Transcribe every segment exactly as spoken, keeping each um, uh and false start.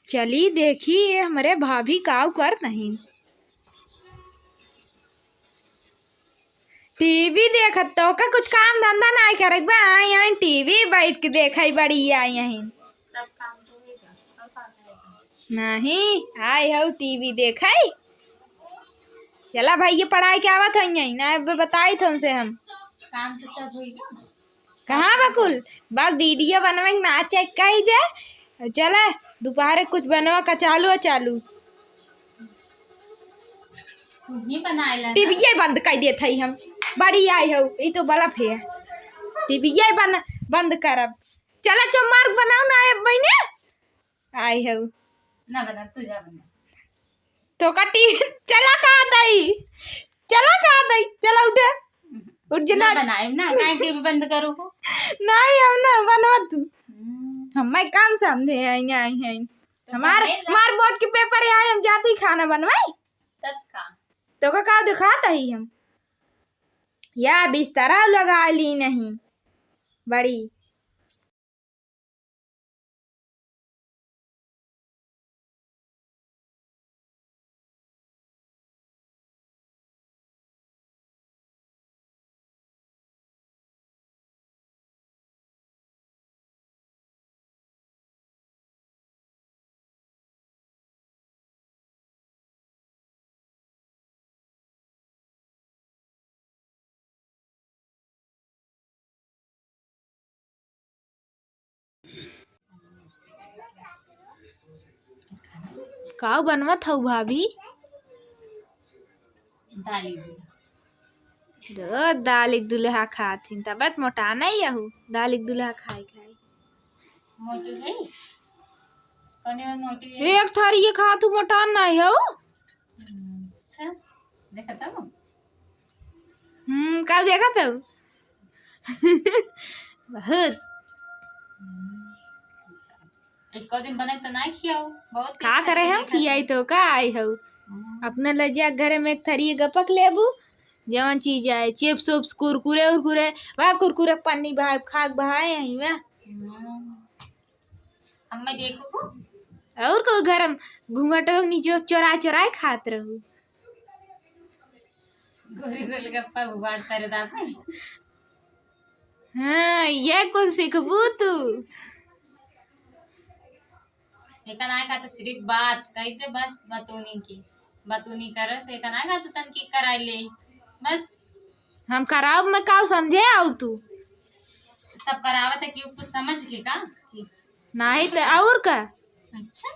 चली देखी, ये हमरे भाभी काउ करत नहीं। टीवी देखत, तोका कुछ काम धंधा नाहीं करे के बा? आई, आई, टीवी बैठ के देखई, बड़ी आई, आई। सब काम तो होई बा, और का करे के बा? नहीं, आई हऊ टीवी देखई। चला भाई, ये पढ़ाई के आवत हई, आई ना, अब बताई थे उनसे हम। काम तो सब होई बा। कहाँ बकुल? बस वीडियो बनवे के नाचे कही दे। चला, दोपहरे कुछ बनवा का चालू, चालू। तू ही बनाए ला ना। टीवीये बंद कर देत हई हम। बड़ी आई हऊ, ई तो बल्ब है। टीवीये बन-, बंद करब। चला, चुम्मार बनाओ ना, ए बहिने। आई हऊ। ना बना, तू जा बना। तोका टी-, चला कहा दई, चला कहा दई, चला उठे, उठ जे ना ना। बनाएब ना, काहे टीवी बंद करू हो? नहीं, हम ना बनवा तू। हम्म। हम मैं काम समझे आई, आई, आई। तो हमार, बनाए ना। हमार बोर्ड के पेपर है, हम जाते ही खाना बनवाई। तब का? तोका का दिखात हई हम? या बिस्तरा लगा ली नहीं बड़ी। काउ बनवत हऊ भाभी? दाल एक दुल्हा। रो दाल एक दुल्हा खात हिन, तबत मोटा नहीं यहू, दाल एक दुल्हा खाई खाई। मोटी है? कौन और मोटी है? एक थारी ये खात हूँ, मोटा नहीं हऊ। अच्छा, देखा था वो? हम्म, का देखा था? बहुत। एको दिन बने तो ना खियाओ, बहुत का दिन करे हम खाते खियाई तो का आई हऊ? हम्म। अपने लजिया घरे में एक थरी गपक लेबू, जवन चीज आए, चिप्स उप्स, कुरकुरे उरकुरे, वह कुरकुरे पन्नी बहाए, खाक बहाए यहीं में। हम्म। अम्मा देखो। और को घर में घूंघटो नीचे चोरा चोराए खात रहू। गोरी गोलगप्पा उबाड़ करे दाबे। हाँ, ये कुल सीखबू तू। एका ना का तो सिर्फ बात कह दे बस, बतूनी की। बतूनी करत, एका ना का तो तन की कराई ले। बस। हम कराव में का समझे आऊ तू? सब करावत है कि कुछ समझ के का? नहीं तो और का? अच्छा।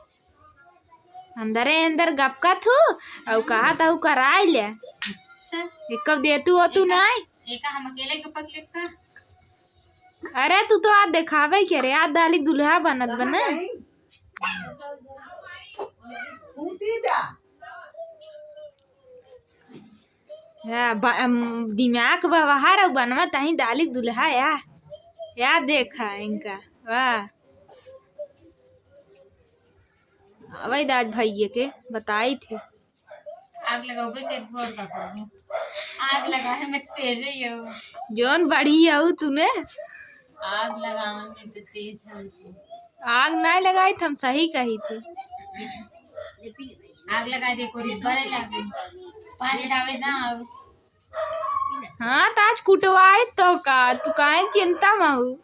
अंदरे अंदर गपका थू, अउ कहा था कराई ले। अच्छा। एक कब देतू हो तू एका, नहीं? एका हम अकेले के पकड़े का? अरे तू तो आज देखावे के रे, आज दालिक दुल्हा बनत बना। या, ब-, अम, दिमाग बा बाहर अउ बनवा ताही दालिक दुल्हा या। या देखा इनका, वाह। अवै दाज भैया के बताई थे। आग लगावे के एक बार का करूँ। आग लगावे में तेज ही हो। जौन बढ़ी हो तूने। आग लगावे में तो तेज है तू। आग नहीं लगाई थे, हम सही कही थे। आग लगा दे, कोरी बरे लागे। पानी लावे ना अब। हाँ, तो आज कुटवाए तो का, तू काहे चिंता में हो?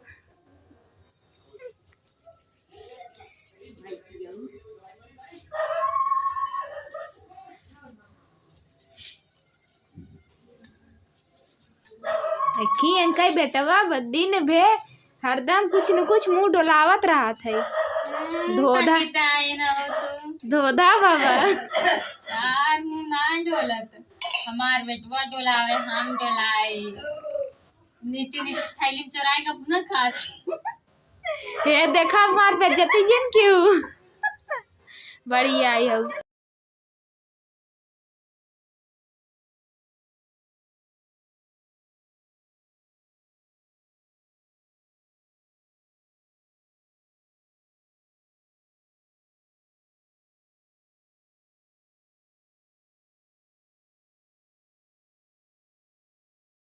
देखी, इनका बेटवा ब-, दिन भे हरदम कुछ न कुछ मुंह डोलावत रहत है। हम्म, धोधा। ताकि दाई ना हो तू। धोधा बाबा। यार, मुंह ना डोलत। हमार बेटवा डोलावे, हम डोलाई। नीचे नीचे थैली में चोराई के अपना खात। हे देखा, हमार बेइज्जती जिन क्यों? बड़ी आई हो।